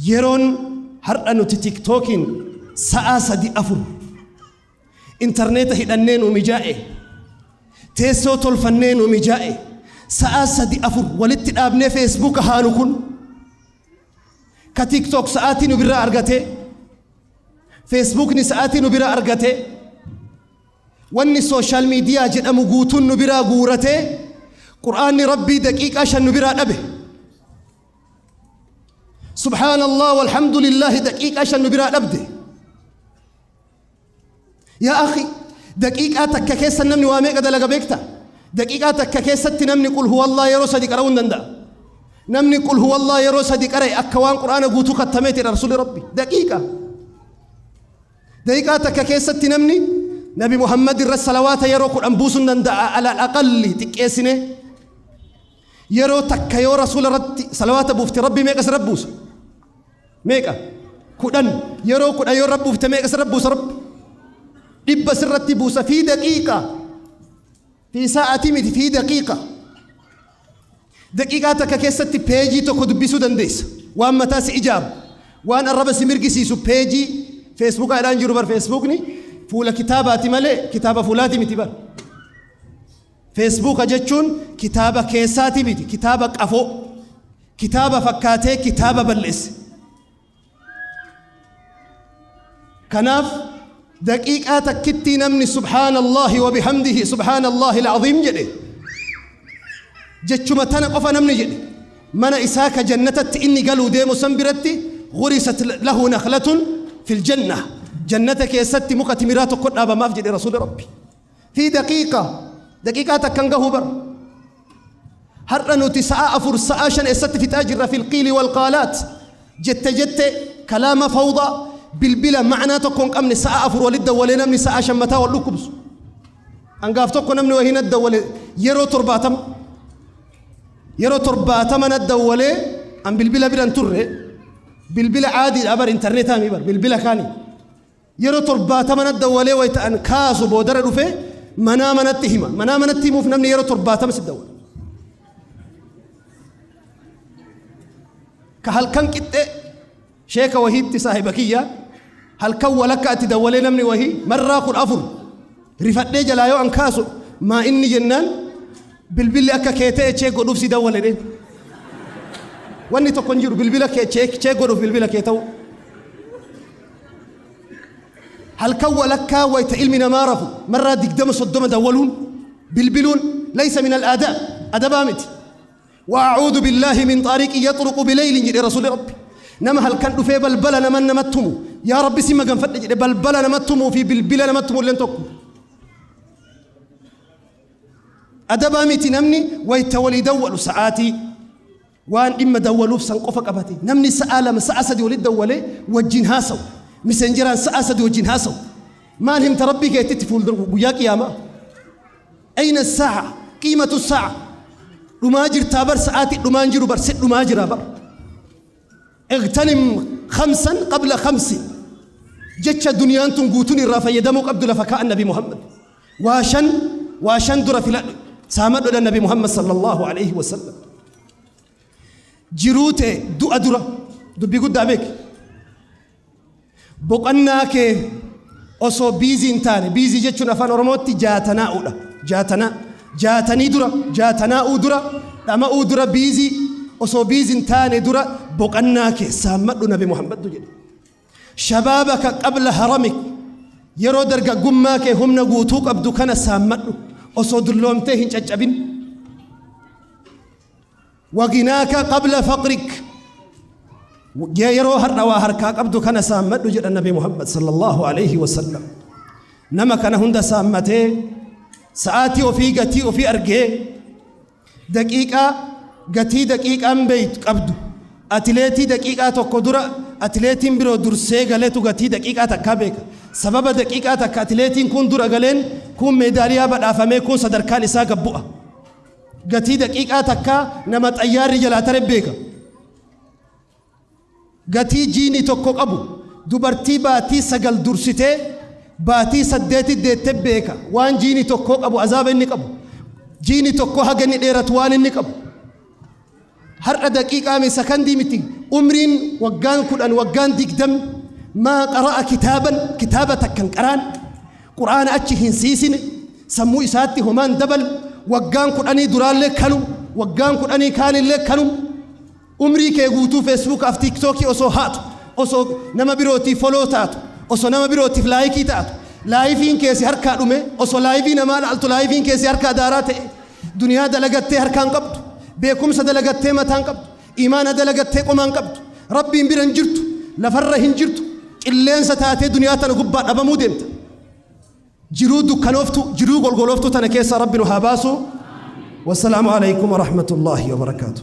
Yeroon har'a nuti tiktookiin sa'aa sadi afur intarneeta hidhannee nu mijaa'e, teessoo tolfannee nu mijaa'e, sa'aa sadi afur walitti dhaabnee feesbuuka haanu kun ka tiktook sa'aatii nu biraa argatee, feesbuukni sa'aatii nu biraa argatee, wanni sooshaal miidiyaa jedhamu guutuun nu biraa guuratee, qur'aanni rabbii daqiiqaa 5 nu biraa dhabe. Subhaanallah walhamdulillahi daqiiqaa 5 nu biraa dhabde. Yaa akhi, daqiiqaa takka keessa namni waa meeqa dalaga beekta? Daqiiqaa takka keessatti namni qul huwallah yeroo sadi qara'uu hin danda'a. Namni qul huwallah yeroo sadi qara'e akka waan qur'aana guutuu kattameeti jedha rasuulli rabbi. Daqiiqa. Daqiiqaa takka keessatti namni Nabi Muhammad irra salawaata yeroo 10 buusuu hin danda'a alal aqalli xiqqeessine. Yeroo takka yoo rasuula irratti salawaata buufte rabbi meeqa sirra buusa? Meeqa? 10. Yeroo 10 yoo irra buufte meeqa sirra buusa rabbi? 100 sirratti buusa fi daqiiqa. Fi sa'aatii miti, fi daqiiqa. Daqiiqaa takka keessatti peejii tokko dubbisuu dandeessa. Waan mataa si ijaaru, waan arraba si mirgisiisu peejii feesbuukaadhaan jiru bar feesbuukni fuula kitaabaati malee kitaaba fuulaati miti bar. Feesbuuka jechuun kitaaba keessaati miti, kitaaba qafoo. Kitaaba fakkaatee kitaaba balleesse. Kanaaf daqiiqaa takkittii namni subhaanallaahi wa bihamdihi subhaanallaahi al'aziim jedhe jechuma tana qofa namni jedhe mana isaa ka jannatatti inni galuu deemu san biratti gurisat lahu nakhlatun fil janna jannata keessatti muka timiraa tokko dhaabamaaf jedhe rasuuli rabbi. Fi daqiiqa daqiiqaa takka hin gahu bar. Har'a nuti sa'a 4 sa'a 5 eessatti fixaa jirra fil qiili wal qaalaat jette jette kalaama fawdaa bilbila ma'anaa tokko hin qabne sa'a 4 walitti dawwalee namni sa'a 5 mataa wal dhukkubsu. Angaaf tokko namni wahii na dawwale yeroo 70 yeroo 70 na dawwalee an bilbila biran turre bilbila caadiidha bar intarneetaa mi bar bilbila kaanii. Yeroo 70 na dawwalee wayita an kaasu boodara dhufee manaa manatti hima. Manaa manatti himuuf namni yeroo 70 si dawwala. Ka halkan qixxee sheeka wahiitti saahiba kiyya halkan walakka itti dawwalee namni wahii marraa 14 rifadhee jalaa yoo an kaasu maa inni jennaan bilbilli akka kee ta'e cheek godhuuf si dawwale dheen. Wanni tokko hin jiru bilbila kee cheek godhuuf bilbila kee ta'u. Halkan walakkaa wayta ilmi namaa rafu marraa 20 30 dawwaluun bilbiluun laysa min al-aadaab adabaa miti. Wa'auudhu billaahi min xaariqi yaxruqu bileylin jedhe rasuulli rabbi. Nama halkan dhufee balbala nama namatti tumu yaa rabbi si maganfadhe jedhe balbala namatti tumuu fi bilbila namatti tumu illeen tokko. Adabaa miti namni wayta walii dawwalu sa'aatii Waan dhimma dawwaluuf san qofa qabate. Namni sa'aa 2, sa'aa 3 walitti dawwalee wajjin haasawu. Miseenjeraan sa'aa 3 wajjin haasawu. Maal himta Rabbii keetitti fuuldura guyyaa qiyaamaa? Ayna saa'a? Qiimatu saa'a? Dhumaa jirtaa bar sa'aatii dhumaan jiru bar si dhumaa jira bar. Igtanim khamsan qabla khamsin. Jecha duniyaan tun guutuun irraa fayyadamuu qabdu lafa kaa'an Nabi Muhammad. Waa shan waa shan dura filadhu saamadhu jedhan Nabi Muhammad sallallahu alaihi wasallam. Jiruu tee du'a dura dubbii guddaa beeki. Boqannaa kee osoo biizii hin taane biizii jechuun afaan Oromootti jaatanaa'uudha. Jaatanaa jaatanii dura jaatanaa'uu dura dhama'uu dura biizii osoo biizii hin taane dura boqannaa kee saammadhu Nabi Muhammadtu jedhe. Shabaabaka qabla haramik yeroo dargaggummaa kee humna guutuu qabdu kana saammadhu osoo dulloomtee hin caccabin. Waginaaka qabla faqrik yeroo har'a waa harkaa qabdu kana saammadhu jedha Nabi Muhammad sallallahu alaihi wasallam. Nama kana hunda saammatee sa'aatii ofii gatii ofii argee Daqiiqaa gatii daqiiqaan beeytu qabdu. Atileetii daqiiqaa tokko dura atileetiin biroo dursee galetu gatii daqiiqaa takkaa beeka. Sababa daqiiqaa takka atileetiin kuun dura galeen kuun meedaaliyaa badhaafamee kuun sadarkaan isaa gad bu'a. Gatii daqiiqaa takkaa nama xayyaarri jalaa tare beeka. Gatii jiini tokko qabu dubartii baatii 9 dursitee baatii 8 deette beeka waan jiini tokkoo qabu azaaba inni qabu jiini tokko haga inni dheeratu waan inni qabu. Har'a daqiiqaa mi sakandii miti Umriin waggaan 10, waggaan 20, maa qara'a kitaaban, kitaaba takkan qaraan, qur'aana achi hin siisine, sammuu isaatti homaan dabal. Waggaan 10 duraallee kanum, waggaan 10 kaanillee kanum. Umrii kee guutuu Feesbuukaaf Tiiktookii osoo haatu, osoo nama birootiif follow taatu, osoo nama birootiif like taatu, lifeiin keessi harkaa dhume, osoo live namaa laaltu lifeiin keessi harkaa daaraa ta'e, duniyaa dalagattee harkaan qabdu, beekumsa dalagattee mataan qabdu, imaana dalagattee qomaan qabdu, Rabbiin bira hin jirtu, lafarra hin jirtu, qilleensa taatee duniyaa tana gubbaa dhabamuu deemta. Jiruu dukkanooftu, jiruu golgolooftu tana keessa Rabbi nu haa baasu. Wassalaamu alaykum warahmatullaahi wabarakaatu.